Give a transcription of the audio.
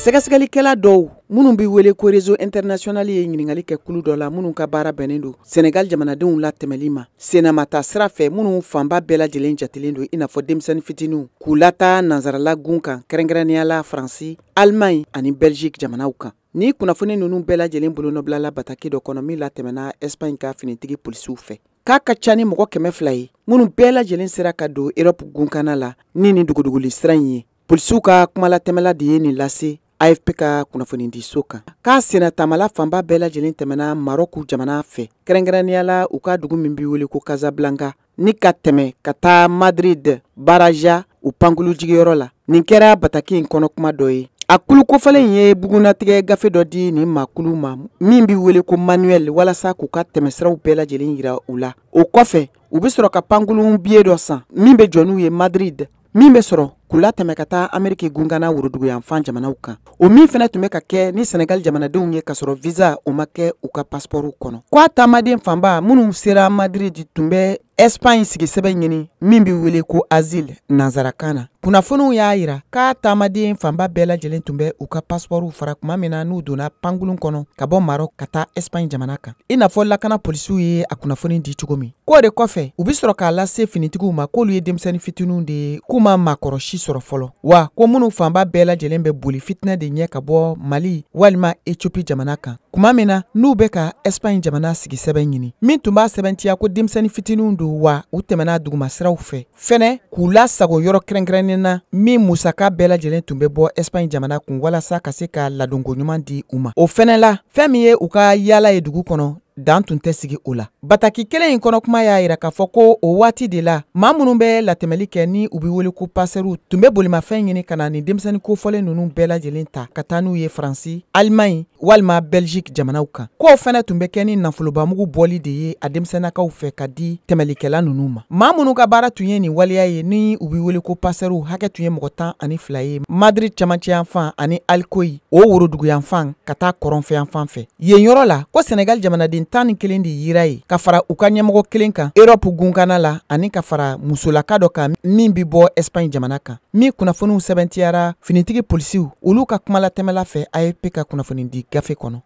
Sɛgɛsɛgɛlikɛla dɔw minnu bɛ wele ko Réseau international ye ɲininkali kɛ kulu dɔ la minnu ka baara bɛnnen don Senegal jamanadenw latɛmɛli ma sennamata sira fɛ, minnu fanba bɛɛ lajɛlen jatelen don i n'a fɔ denmisɛnnin fitininw, k'u lataa nansarala gun kan, kɛrɛnkɛrɛnnenya la Faransi, Allemagne ani Belgique jamanaw kan. Ni kunnafoni ninnu bɛɛ lajɛlen bolonɔbilala bataki dɔ kɔnɔ min latɛmɛna Espagne ka finitigi polisiw fɛ. K'a ka ca ni mɔgɔ 200 ye minnu bɛɛ lajɛlen sera ka don Europe gunkana la ni nin duguduguli sira in ye. Polisiw ka kumalatɛmɛla de ye nin lase AFP ka kunnafonidiso kan. K'a sennatamala fanba bɛɛ lajɛlen tɛmɛna Maroc jamana fɛ, kɛrɛnkɛrɛnnenya la u ka dugu min bɛ wele ko Casablanca, ni ka tɛmɛ ka taa Madrid Baraja u pankulu jigiyɔrɔ la. Nin kɛra bataki in kɔnɔ kuma dɔ ye. A kulu kofɔlen in ye bugunnatigɛ gafe dɔ di nin maakulu ma min bɛ wele ko manuel, walasa k'u ka tɛmɛsiraw bɛɛ lajɛlen yira u la. O kɔfɛ, u bɛ sɔrɔ ka pankurun biye dɔ san min bɛ jɔ n'u ye Madrid, min bɛ sɔrɔ k'u latɛmɛ ka taa Ameriki gunkana woroduguyanfan jamanaw kan. O min fana tun bɛ ka kɛ ni Senegal jamanadenw ye kasɔrɔ visa o ma kɛ u ka passeport kɔnɔ. K'a taamaden fanba minnu sera Madrid tun bɛ Espagne sigisɛbɛn ɲini min bɛ wele ko asile nansarakan na. Kunnafoniw y'a jira k'a taamaden fanba bɛɛ lajɛlen tun bɛ u ka passeport fara tuma min na n'u donna pankurun kɔnɔ ka bɔ Maroc ka taa Espagne jamana kan, i n'a fɔ lakana polisiw ye a kunnafoni di cogo min. K'o de kɔfɛ, u bɛ sɔrɔ k'a lase finitigiw ma k'olu ye denmisɛnnin fitininw de ye, k'u ma maakɔrɔ si sɔrɔ fɔlɔ, wa ko minnu fanba bɛɛ lajɛlen bɛ boli fitinɛ de ɲɛ ka bɔ Mali walima Ethiopie jamana kan tuma min na n'u bɛ ka Espagne jamana sigisɛbɛn ɲini, min tun b'a sɛbɛntiya ko denmisɛnnin fitininw don, wa u tɛmɛna dugumasiraw fɛ fɛnɛ k'u lasago yɔrɔ kɛrɛnkɛrɛnnen na min musaka bɛɛ lajɛlen tun bɛ bɔ Espagne jamana kun walasa ka se ka ladonko ɲuman di u ma. O fɛnɛ la, fɛn min ye u ka yaala ye dugu kɔnɔ, dan tun tɛ sigi o la. Bataki kelen in kɔnɔ kuma y'a jira k'a fɔ ko o waati de la, maa minnu bɛ latɛmɛli kɛ ni u bɛ wele ko pasɛriw tun bɛ bolimafɛn ɲini ka na nin denmisɛnnin kofɔlen ninnu bɛɛ lajɛlen ta ka taa n'u ye Faransi, Allemagne walima Belgique jamanaw kan. K'o fɛnɛ tun bɛ kɛ ni nafolobamugu bɔli de ye a denmisɛnnakaw fɛ ka di tɛmɛlikɛla ninnu ma. Maa minnu ka baara tun ye nin waleya ye ni u bɛ wele ko pasɛriw hakɛ tun ye mɔgɔ 12 ye Madrid cɛmancɛyanfan ani Alcoy o woroduguyanfan ka taa kɔrɔnfɛyanfan fɛ. Yen yɔrɔ la, ko Senegal jamanaden 11 de yira ye ka fara u ka ɲɛmɔgɔ kelen kan Europe gunkana la, ani ka fara musolaka dɔ kan min bɛ bɔ Espagne jamana kan, min kunnafoniw sɛbɛntiyara finitigi polisiw olu ka kumalatɛmɛla fɛ AFP ka kunnafoni di gafe kɔnɔ.